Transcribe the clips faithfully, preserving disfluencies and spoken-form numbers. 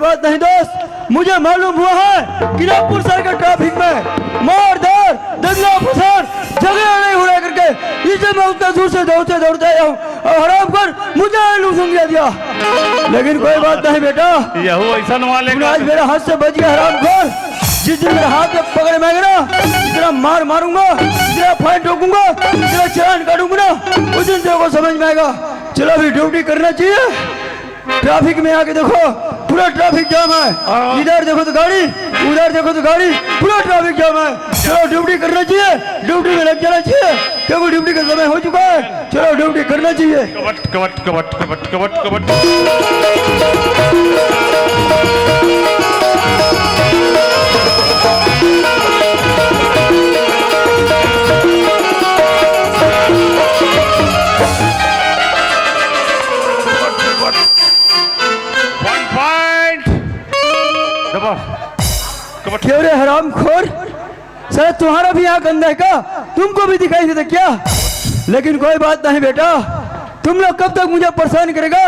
बात नहीं दोस्त, मुझे मालूम हुआ है कि नागपुर शहर के ट्रैफिक में मारधाड़, दंगा फसाद, झगड़ा नहीं हो रहा करके, इसलिए मैं उतना दूर से दौड़ते दौड़ते आया हूँ। और हरामखोर, मुझे लूजूंगिया दिया, लेकिन कोई बात नहीं बेटा, यहू ऐसा वाले तूने आज मेरे हाथ से बच गया हरामखोर। जिस दिन मेरे हाथ में पकड़ में आएगा ना, इतना मार मारूंगा, इतना फाइन ठोकूंगा, इतना चालान काटूंगा ना, उस दिन तेरे को समझ में आएगा। चलो, अभी ड्यूटी करना चाहिए। ट्रैफिक में आके देखो, पूरा ट्रैफिक जाम है। हाँ। इधर देखो तो गाड़ी, उधर देखो तो गाड़ी, पूरा ट्रैफिक जाम है। चलो, ड्यूटी करना चाहिए, ड्यूटी में लग जाना चाहिए, क्योंकि ड्यूटी का समय हो चुका है। चलो, ड्यूटी करना चाहिए। कबट कबट कबट कबट कबट कबट। One point। दबा। कबट। क्यों रे हरामखोर, साला तुम्हारा भी आंख अंधा है क्या? तुमको भी दिखाई देता क्या? लेकिन कोई बात नहीं बेटा, तुम लोग कब तक मुझे परेशान करेगा?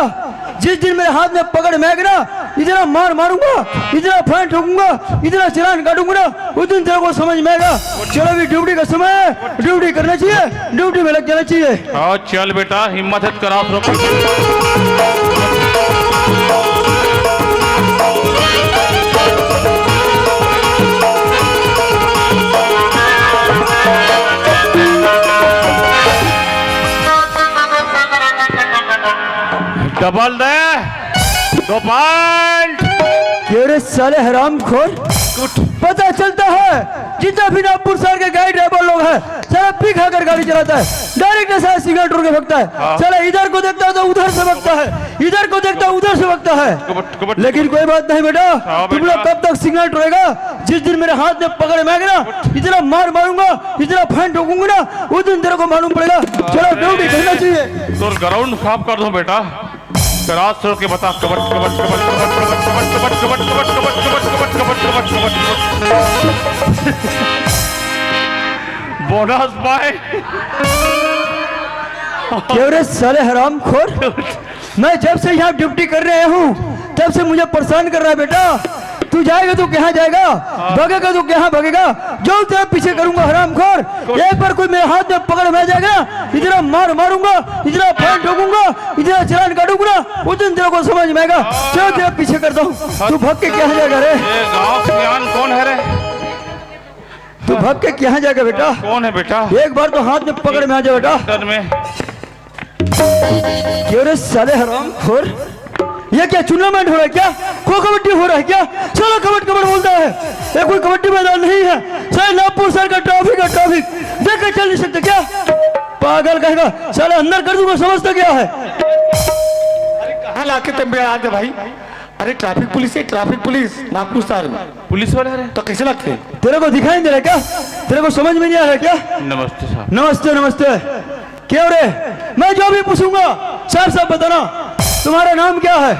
जिस दिन मेरे हाथ में पकड़ में आएगा ना, इतना मार मारूंगा, इतना फाइन ठोकूंगा, इतना चालान काटूंगा ना, उस दिन तेरे को समझ में आएगा। चलो, अभी ड्यूटी का समय है, ड्यूटी करना चाहिए, ड्यूटी में लग जाना चाहिए। हाँ, चल बेटा, हिम्मत है तो करा। डबल दे, दो पॉइंट। क्यों रे साले हरामखोर, उठ। पता चलता है जितना भी नागपुर शहर के गाड़ी ड्राइवर लोग हैं, साला पी खाकर गाड़ी चलाता है, डायरेक्ट ऐसा सिग्नल तोड़ के भगता है। हाँ। साला इधर को देखता है तो उधर से भगता है, इधर को देखता है उधर से भगता है। कबट, कबट। लेकिन कोई बात नहीं बेटा, हाँ तुम लोग बेटा। कब तक सिग्नल तोड़ेगा? जिस दिन मेरे हाथ में पकड़ में आएगा ना, इतना मार मारूंगा, इतना फाइन ठोकूंगा ना, उस दिन तेरे को मालूम पड़ेगा। चलो, ड्यूटी करना चाहिए। तोर ग्राउंड साफ कर दो बेटा। रात से के बता, कबट कबट कबट कबट कबट कबट कबट कबट कबट कबट कबट कबट कबट कबट कबट। बोनस पाए। क्यों रे साले हरामखोर, मैं जब से यहाँ ड्यूटी कर रहे हूँ तब से मुझे परेशान कर रहा है बेटा। तू जाएगा तो कहाँ जाएगा, भगेगा तो कहाँ भगेगा? जो तेरे पीछे करूंगा हरामखोर, एक बार कोई मेरे हाथ में पकड़ में आ जाएगा, इतना मार मारूंगा, इतना फाइन ठोकूंगा, इतना चालान काटूंगा ना, उस दिन तेरे को समझ में आएगा। चलो, तेरे पीछे करता हूँ, तू भग के कहाँ जाएगा रे? ये गांव सियान कौन है रे? तू भग के कहाँ जाएगा बेटा? कौन है बेटा? एक बार तो हाथ में पकड़ में आ जा बेटा। डर में। क्यों रे साले हरामखोर, ये क्या टूर्नामेंट हो रहा है क्या? खो कबड्डी हो रहा है क्या? साला कबड्डी कबड्डी बोलता है, ये कोई कबड्डी मैदान नहीं है। साले नागपुर शहर का ट्रैफिक है, ट्रैफिक देख के चल नहीं सकते क्या? पागल कहेगा, साले अंदर कर दूंगा, समझता क्या है? अरे कहाँ लाके तंबे आ गए भाई? अरे ट्रैफिक पुलिस है, ट्रैफिक पुलिस नागपुर शहर में। पुलिस वाले आ रहे हैं। तो कैसे लगते हैं? तेरे को दिखाई नहीं दे रहा क्या? तेरे को समझ में नहीं आ रहा क्या? नमस्ते साहब। नमस्ते, नमस्ते। क्यों रे? मैं जो भी पूछूंगा, साफ साफ बताना। तुम्हारा नाम क्या है?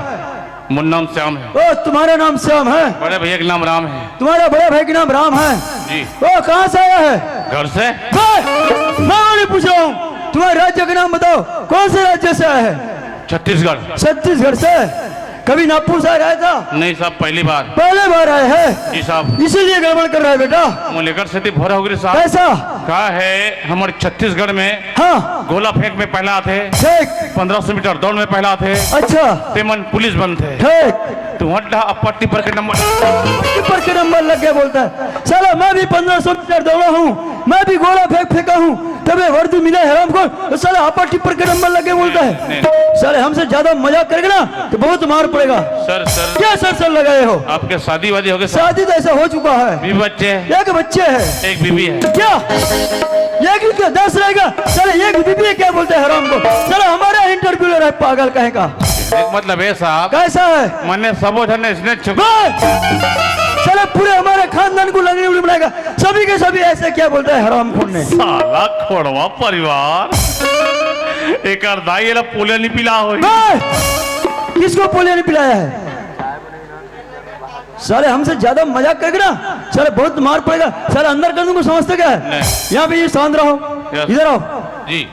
मेरा नाम श्याम है। ओ, तुम्हारा नाम श्याम है? बड़े भैया का नाम राम है। तुम्हारा बड़े भाई का नाम राम है? जी। ओ, कहाँ से आया है? घर से। बे, मैं वो नहीं पूछ रहा हूँ, तुम्हारे राज्य का नाम बताओ, कौन से राज्य से आया है? छत्तीसगढ़। छत्तीसगढ़ से। कभी नागपुर से आया था? नहीं साहब, पहली बार। पहले बार आए हैं? जी साहब। इसीलिए गड़बड़ कर रहा है बेटा। मोर लेकर से थी भोरा हो गई साहब। कैसा? का है, हमारे छत्तीसगढ़ में हाँ। गोला फेंक में पहला आते, ठीक। पन्द्रह सौ मीटर दौड़ में पहला आते। अच्छा। तेमन पुलिस बनते। ठीक। तू हट रहा, अपर टिप्पर के नंबर। टिप्पर के नंबर लग गया बोलता है। साला, मैं भी पन्द्रह सौ मीटर दौड़ा हूँ, मैं भी गोला फेंक फेंका हूँ, तबे वर्दी मिला हराम को, तो साला अपर टिप्पर के नंबर लग गया बोलता है। नहीं। साले, हमसे ज्यादा मजाक करेगा ना तो बहुत मार पड़ेगा। Sir, sir. क्या सर सर लगाए हो? आपके शादी वादी हो गए सर? शादी तो ऐसा हो चुका है। बीवी बच्चे हैं? एक बच्चे है। एक बीवी है। क्या? एक ही क्या? दस रहेगा। साले, एक बीवी है क्या बोलते हैं हराम को? साला, हमारा इंटरव्यू ले रहा है पागल कहेगा। एक मतलब है साहब। कैसा है? मैंने सबो झन इसने छुपा। बस! साले, पूरे हमारे खानदान को लंगड़ी उड़ी बनाएगा। सभी के सभी ऐसे क्या बोलता है हरामखोर ने? साला खोड़वा परिवार। एक दाई एला पोलियो नहीं पिला हो। बे! किसको पोलियो नहीं पिलाया है? साले, हमसे ज्यादा मजाक करेगा ना, साले, बहुत मार पड़ेगा। साले, अंदर कर दूंगा, समझते क्या है? नहीं। यहाँ पे ये शांत रहो, यस। इधर आओ। जी।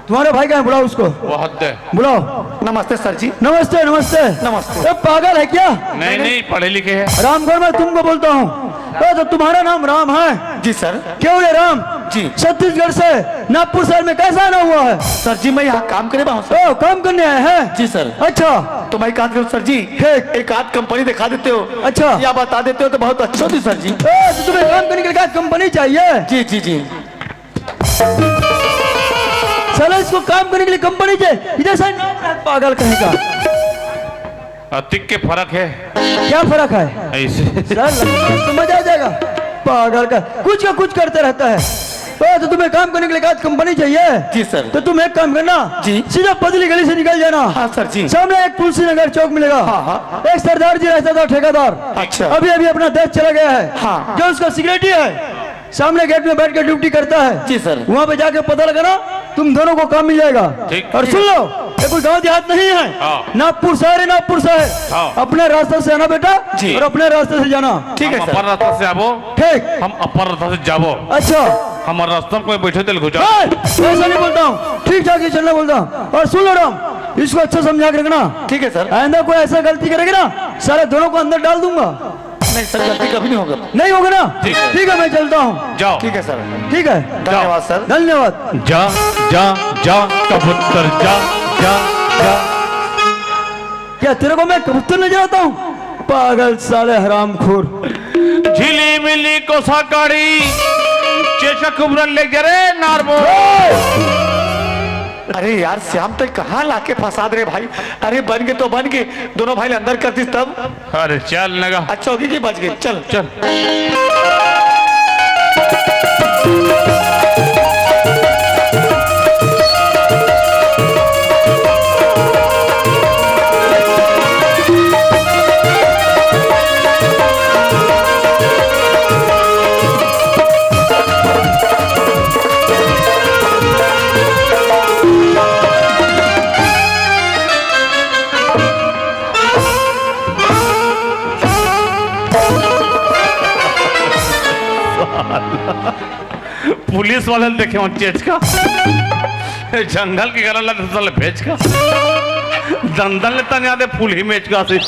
तुम्हारे भाई का है, बुलाओ उसको। वो हद है। बुलाओ। नमस्ते सर जी। नमस्ते, नमस्ते। नमस्ते। ए, पागल है क्या? नहीं, नहीं, पढ़े लिखे हैं। रामगढ़ में तुमको बोलता हूँ। ए, तो तुम्हारा नाम राम है? जी सर। क्यों रे राम? जी। छत्तीसगढ़ से नागपुर शहर में कैसा आना हुआ है? सर जी, मैं यहाँ काम करे बा हूँ सर। ओ, काम करने आए हैं? जी सर। अच्छा। तो मैं काम करूँ सर जी, ठीक। एक आध कंपनी दिखा देते हो। अच्छा। या बता देते हो तो बहुत अच्छा होती सर जी। ए, तो तुम्हें काम करने के लिए क्या कंपनी चाहिए? जी, जी, जी। साला, इसको काम करने के लिए कंपनी चाहिए, इधर से नाम है, पागल कहीं का। अतिक के फर्क है। क्या फर्क है? ऐसे। सर, समझ आ जाएगा। पागल का, कुछ का कुछ करते रहता है। ओ, तो तुम्हें काम करने के लिए कहा कंपनी चाहिए? जी सर। तो तुम एक काम करना, जी। सीधा पतली गली से निकल जाना। हाँ सर जी। सामने एक तुलसी नगर चौक मिलेगा। हाँ, हाँ। एक सरदार जी रहता था, ठेकेदार। अच्छा। अभी अभी अपना देश चला गया है। हाँ, हाँ। जो उसका सिक्योरिटी है, सामने गेट में बैठ के ड्यूटी करता है। जी सर। वहाँ पे जाके पता लगाना, तुम दोनों को काम मिल जाएगा। ठीक। और सुन लो, ये कोई गांव देहात नहीं है। हाँ। नागपुर शहर है, नागपुर शहर। हाँ। अपने रास्ते से आना बेटा, जी। और अपने रास्ते से जाना। ठीक है हम सर। अपन रास्ता से आबो। ठीक। हम अपन रास्ता से जाबो। अच्छा। हमारे रास्ता में कोई बैठे दिल घुचा। हाँ, ऐसा नहीं बोलता हूँ, ठीक ठाक ही चलना बोलता हूँ। और सुन लो राम, इसको अच्छा समझा के रखना। ठीक है सर। आइंदा कोई ऐसा गलती करेगा ना, सारे दोनों को अंदर डाल दूंगा। नहीं सर, गलती कभी नहीं होगा। नहीं होगा ना? ठीक है। ठीक है, मैं चलता हूँ। जाओ। ठीक है सर। ठीक है। धन्यवाद सर। धन्यवाद। जा, जा, जा, कबूतर, जा, जा, जा। क्या तेरे को मैं कबूतर नजर आता हूँ? पागल साले हरामखोर। झिलिमिली कोसा काड़ी, चेचा कुबरन ले जा रे नारबो। अरे यार श्याम, तो कहाँ लाके फंसा दे रे भाई? अरे बन के तो बन के, दोनों भाई अंदर कर दिस तब। अरे चल नगा। अच्छा होगी कि बच गए, चल। चल। पुलिस वाले देखे हो चेचका, जंगल के गला लगे साले भेज का, दंदल ने तन याद है फूल ही मेच का से। ए,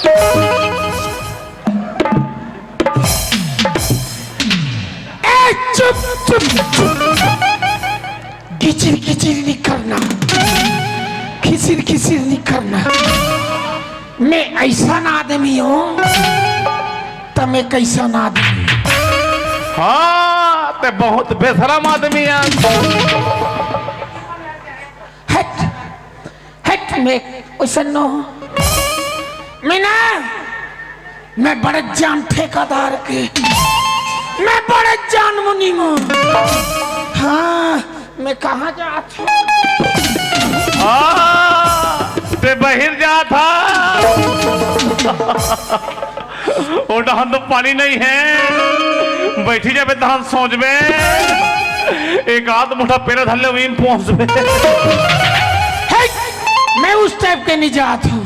चुप, चुप, चुप। किचिर किचिर नहीं करना, खिसिर खिसिर नहीं करना। मैं ऐसा ना आदमी हूँ, तो मैं कैसा ना आदमी? हाँ, ते बहुत बेशरम आदमी है। हट, हट, मैं वैसा न हूँ। मैं ना, मैं बड़े जान ठेकेदार के, मैं बड़े जान मुनीम हूँ। हाँ, मैं कहाँ जात हूँ? हाँ, ते बहिर जात हा। ओ डहन तो पानी नहीं है, बैठी जाबे तहन सोचबे, एक आध मुठा पेला धर ले, वहीं पहुंचबे। हे, मैं उस टाइप के नहीं जात हूँ।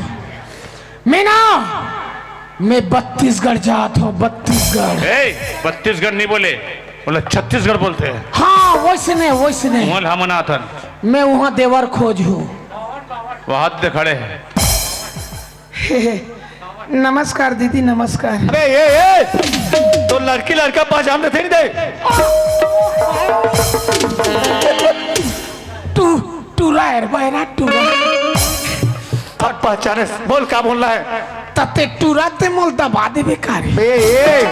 मैं ना, मैं बत्तीसगढ़ जात हूँ, बत्तीसगढ़। ए, बत्तीसगढ़ नहीं बोले, बोले छत्तीसगढ़ बोलते हैं। हाँ, वैसे नहीं, वैसे नहीं। मोल हमन आथन। मैं वहाँ देवर खोज हूँ। वहाँ दे खड़े हैं। नमस्कार दीदी, नमस्कार। अबे ये, ये, तो लड़की लड़का पहचान देते नहीं दे। तू टूरा है रे बहरा, टूरा। अब पहचाने, बोल क्या बोलना है? तते टूरा ते मोल दबा देबे का रे। ए, ए,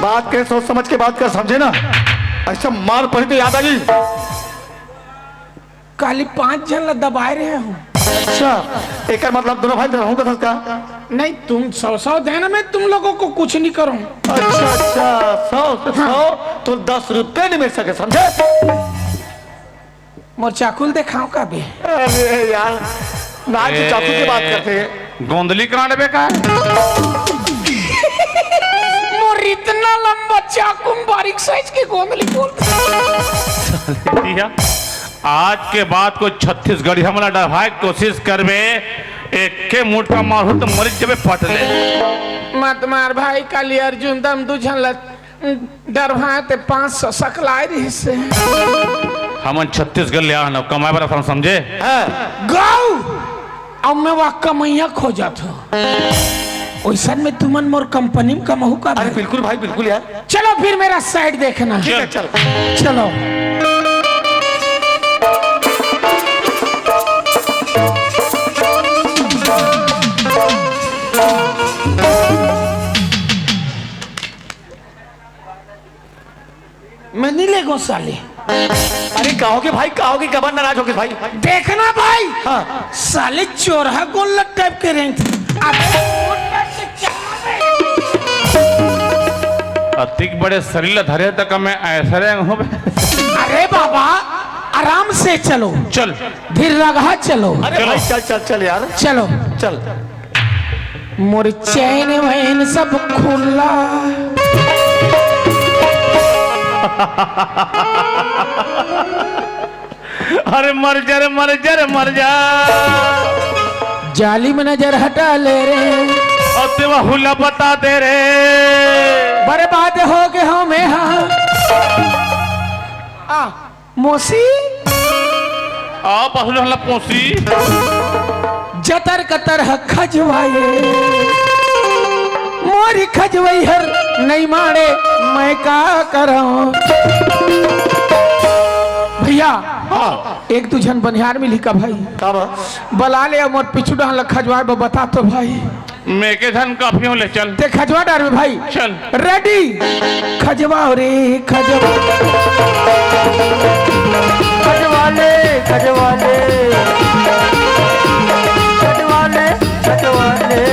बात के सोच समझ के बात कर, समझे ना? ऐसा मार पड़ी तो याद आ गई। काली पांच झन ला दबाए रहे हूँ। अच्छा, एकर मतलब दोनों भाई रहूं का था का? नहीं, तुम सौ सौ देना, मैं तुम लोगों को कुछ नहीं करूँ। अच्छा, अच्छा, सौ से हाँ। सौ तो दस रुपये नहीं मिल सके, समझे? मोर चाकू ल देखाओ का बे? अरे यार, ना जी, चाकू की बात करते हैं। गोंदली कांड बे का? मोर इतना लंबा चाकू, बारीक साइज के गोंदली बोलते। भैया, आज के बाद कोई छत्तीसगढ़िया मला डरवाए के कोशिश करबे, एक के मुटका मारू तो मर जबे पट ले। मत मार भाई, काली अर्जुन दम दू झन ल डरवाए ते पाँच सौ सकलाए रहिस हे। हमन छत्तीसगढ़ ले आन, कमाए बर आथन, समझे? हाँ। गऊ! अब मैं वह कमैया खोजत हूँ। ओइसन में तुमन मोर कंपनी में कमाहू का अरे भाई? बिल्कुल भाई, बिल्कुल यार। चलो फिर मेरा साइड देखना। ठीक है, चल। चलो। मैं नहीं लेगो साले। अरे कहोगे भाई, कहोगे, कबर नाराज होगे भाई। देखना भाई। हाँ। साले चोरहा गोल्लर टाइप के रेंगथे। अबे अतिक बड़े शरीर ला धरे तक मैं ऐसा रेंगहूँ बे। अरे बाबा, आराम से चलो। चल। धीर रगहा चलो। अरे चलो। भाई, चल, चल, चल यार। चलो। चल। मोर चैन वैन सब खुला। अरे मर जा रे, मर जा रे, मर जा। जालिम नजर हटा ले रे। अउ तेवा हुला बता दे रे। बर्बाद हो गए हो मैं, हाँ। आ, मौसी। आ, पहुना ला पौसी। जतर कतर ह खजवाए। मोरी खजवई हर नहीं मारे, मैं का करौं? भैया, हाँ। एक दू झन बनिहार मिली का भाई? का बा? बला ले, मोर पिछू डहन ला खजवाए बर बता तो भाई। मैं के झन काफी हूँ, ले चल। ते खजवा डार में भाई। चल। रेडी। खजवाओ रे, खजवा। खजवा ले, खजवा ले। खजवा ले, खजवा ले।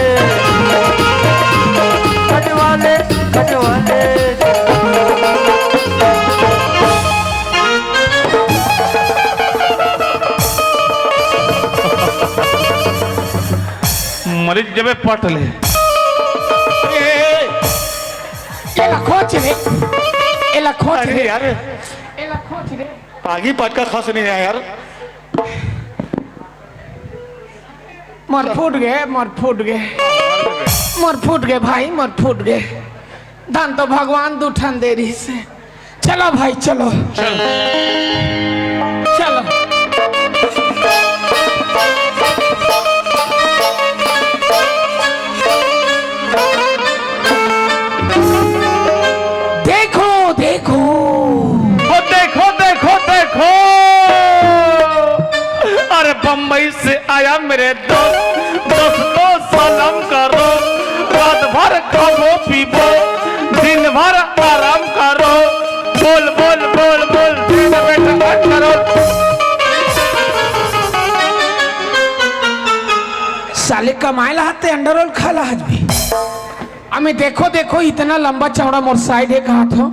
खजवा ले, खजवा ले। मरीज जबे पट ले। ए, एला खोच रे, एला खोच अरे रे। यार, एला खोच रे। पागी पटका खस नहीं है यार। मोर फूट गए, मोर फूट गए, मोर फूट गए भाई, मोर फूट गए। धन तो भगवान दू ठन दे रही से। चलो भाई, चलो। चल। चलो। देखो, देखो। ओ देखो, देखो, देखो। अरे बम्बई से आया मेरे दोस्त, दोस्तों सलाम करो। रात भर खाबो पीबो, दिन भर आराम करो। बोल, बोल, बोल, बोल, दिन बैठा करो। साले कमाए ला हाथ ते अंडा रोल खा ला आज भी। अमे देखो, देखो, इतना लंबा चौड़ा मोर साइड है कहा थो,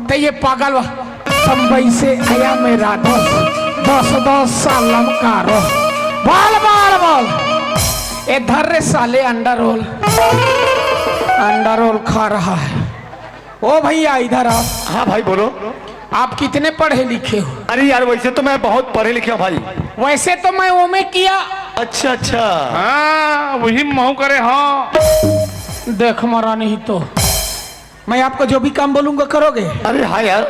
तो ये पागल वा बम्बई से आया मेरा दोस्त, दस दस साल लमकारो। बोल, बोल, बोल। ए धर रे साले अंडा रोल, अंडा रोल खा रहा है। ओ भैया, इधर आओ। हाँ भाई, बोलो। आप कितने पढ़े लिखे हो? अरे यार, वैसे तो मैं बहुत पढ़े लिखे हूँ भाई। वैसे तो मैं ओमे किया। अच्छा, अच्छा। हाँ, वही महू करे, हाँ। देख मरा नहीं तो मैं आपको जो भी काम बोलूंगा, करोगे? अरे हाँ यार।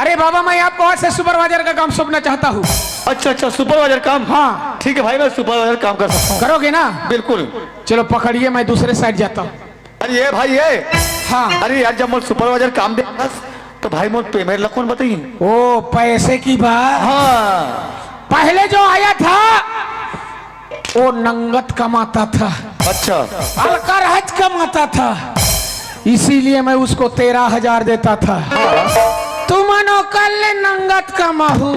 अरे बाबा, मैं आपको आज से सुपरवाइजर का काम सौंपना चाहता हूँ। अच्छा, अच्छा, सुपरवाइजर काम? हाँ। ठीक है भाई, मैं सुपरवाइजर काम कर सकता हूँ। करोगे ना? बिल्कुल। चलो पकड़िए, मैं दूसरे साइड जाता हूँ। अरे ये भाई ये। हाँ। अरे यार, जब मोर सुपरवाइजर काम दे, तो भाई मोर पेमेंट ला कौन बताई? ओ, पैसे की बात। हाँ। पहले जो आया था, वो नंगत कमाता था। अच्छा। अलकरहज कमाता था, इसीलिए मैं उसको तेरह हजार देता था। हाँ। तुमन ओकर ले नंगत कमाहू,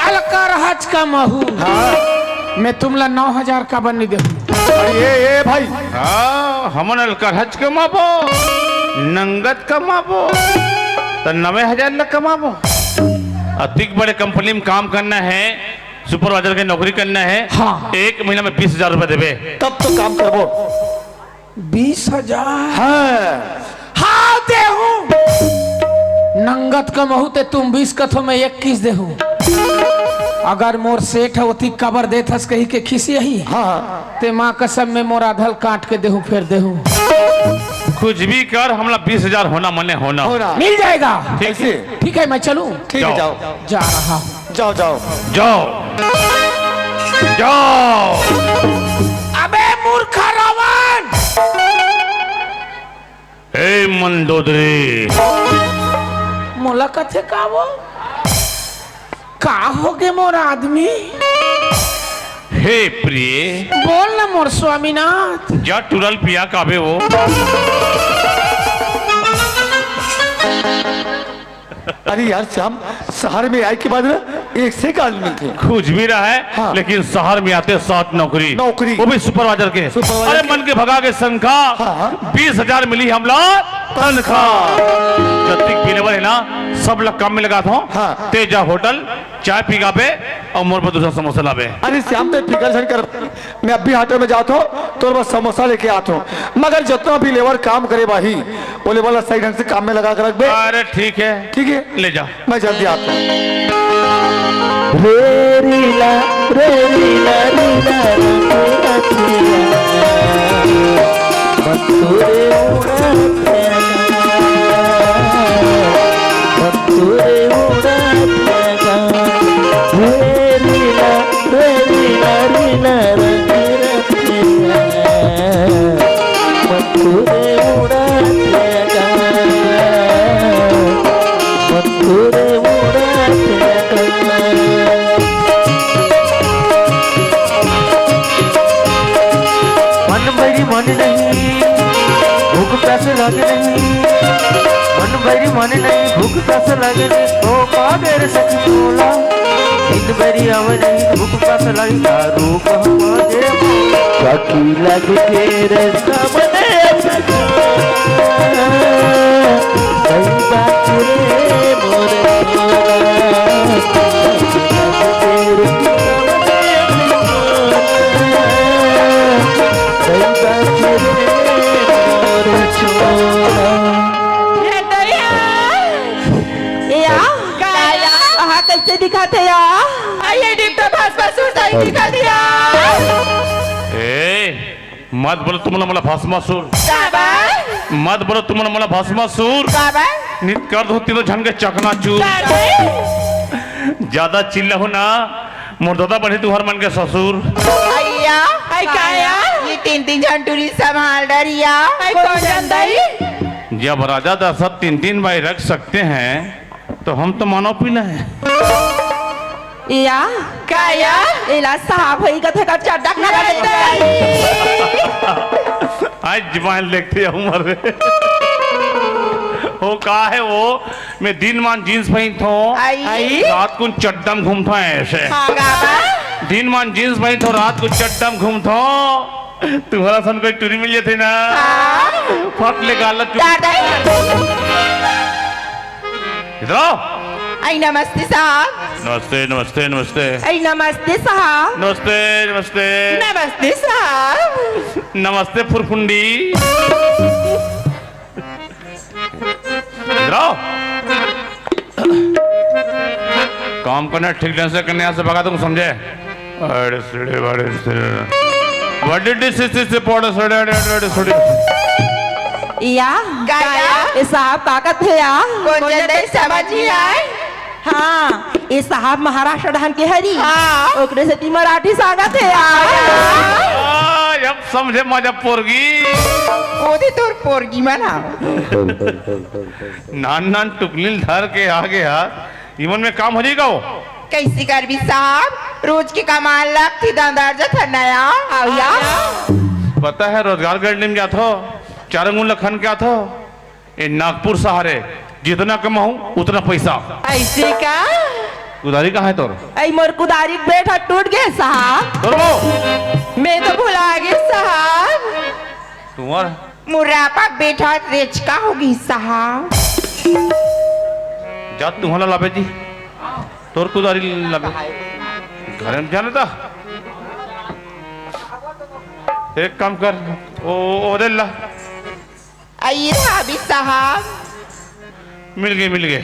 अलकरहज कमाहू। हाँ। मैं तुमला नौ हजार काबर नहीं देहूँ? अरे ये, ये भाई। हाँ, हमन अलकरहज कमाबो, नंगत कमाबो, त नवे हजार ल कमाबो। अतिक बड़े कंपनी में काम करना है, सुपरवाइजर के नौकरी करना है, हाँ। एक महीना में बीस हजार रुपया देबे। तब तो काम करबो। बीस हजार? हाँ। हाँ, देहूँ। नंगत कमहू ते तुम बीस कथो में इक्कीस देहूँ। अगर मोर सेठ ह ओती कबर देथस कही के खिसियाही, हाँ, हाँ। ते माँ कसम में मोर आधल काट के देहूँ, फेर देहूँ। कुछ भी कर, हमला बीस हजार होना मने होना। होना। मिल जाएगा। ठीक। कैसे? ठीक है, मैं चलूँ? ठीक है, जाओ। जाओ। जा रहा हूँ। जाओ, जाओ। जाओ। जाओ। अबे मूर्ख रावण! ए मंदोदरी। मोला कथे का वो? का होगे मोर आदमी? हे प्रिय। बोल ना मोर स्वामीनाथ। जा टूरा ल पिया काबे वो। अरे यार श्याम, शहर में आए के बाद ना एक से एक आदमी मिलथे। कुछ भी रहे, हाँ। लेकिन शहर में आते साथ नौकरी। नौकरी। वो भी सुपरवाइजर के। सुपरवाइजर अरे के। मन के भगा के संखा, हाँ, हाँ। बीस हजार मिली हमला तनखा। जतिक बिलेवर है ना, सब ला काम में लगात हों। हाँ। ते जा होटल, चाय पी के आबे अउ मोर बर दूसरा समोसा लाबे। अरे श्याम, ते फिकर झन कर, मैं अभी होटल में जात हों, तोर बर समोसा लेके आत हों। मगर जतना भी लेबर काम करे बाही, वो लेबर ला सही ढंग से काम में लगा के रखबे। अरे ठीक है। ठीक है? ले जा। मैं जल्दी आता हूँ। रे रीला, रे रीला, रीला, रे रीला, मथुरे उड़त मथुरे उड़त रे रीला, रे रीला, रीला, रे रीला। मथुरे उड़त गा, मथुरे उड़त गा। मन बरी मन नहीं, भूख प्यास लगे नहीं। मन बरी मन नहीं, भूख प्यास लगे नहीं। ओ पागल सच बोला, दिन बरी आवे नहीं, भूख प्यास लगे, दारू कहवा दे। बाकी लग के रे सामने अपना, भाई बात रे मोरे मोरा। ए दया। ए या? का या? कहाँ कैसे दिखत हे या? आ, ये डिब्बा भस्मासुर सही दिखत हे या। ए, मत बोलो तुमन मोला भस्मासुर। काबर? मत बोलो तुमन मोला भस्मासुर। काबर? नित कर दो तीनों झन के चकनाचूर। काबर? ज्यादा चिल्लाहू ना, मोर ददा बनही तुहर मन के ससुर। अइया, अइ का या? ये तीन तीन झन टूरी संभाल डरिया। अइ कोन जन दई? जब राजा दशरथ तीन तीन भाई रख सकते हैं, तो हम तो मानव पीला है। या? का या? एला साहब होई कथे का चड्डा खड़ा ए दे। दई। आज जबान देखते हैं उम्र में। वो का है वो? मैं दिन मान जींस पहिनथों, आई। रात कुन चड्डा म घूमथों ऐसे। हाँ, का बा? दिन मान जींस पहिनथों, रात कुन चड्डा म घूमथों। तुम्हर सन कोई टूरी मिल जाथे ना। हाँ। फट ले गाला चुप। दादा। इधर आओ। आई नमस्ते साहब। नमस्ते, नमस्ते, नमस्ते। आई नमस्ते साहब। नमस्ते, नमस्ते। नमस्ते साहब। नमस्ते फुरफुंडी। इधर आओ। काम करना ठीक ढंग से करने, यहाँ से भगा दूंगा, समझे? अरे सिड़े, बड़े सिड़े। बड़े डिस, इस, इस, पौड़े सिड़े, अरे, अरे, अरे, सिड़े। या? का या? ए साहब, का कथे या? कोन जन दई समझ नहीं आए? हाँ, ए साहब महाराष्ट्र डहन के हरी। हाँ। ओकरे सेती मराठी सांगत हे या। आ, अब समझे मजा पोरगी। ओदे तोर पोरगी मना। नान नान टुकली ल धर के आगे हा, इमन में काम हो जाएगा वो? कैसे करबी साहब, रोज के कमाल लगथे दंदर जथन नया। आओ या। पता है रोजगार गारंटी में जाथो, चार अंगुल लखन के आथो, ये नागपुर शहर है, जितना कमाऊं उतना पैसा। ऐसे का? कुदारी कहाँ है तोर? ऐ मोर कुदारी के बेठ ह टूट गे साहब। तोर वो? मैं तो भुला गे साहब। तुम्हार? मुरापा बेठ ह रेचका हो गे साहब। जा तुम्हारा लाबे जी, तोर कुदारी लाबे। घर में जाने दा। एक काम कर, ओ, ओ दे ला। आइए भाभी साहब। मिल गए, मिल गए।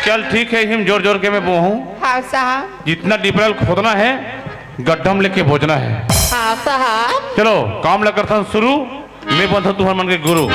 चल ठीक है, हिम जोर जोर के मैं बोहूँ। हाँ साहब। जितना डीपरल खोदना है, गड्ढम लेके बोजना है। हाँ साहब। चलो, काम ला करथन शुरू, मैं बनथों तुम्हार मन के गुरु।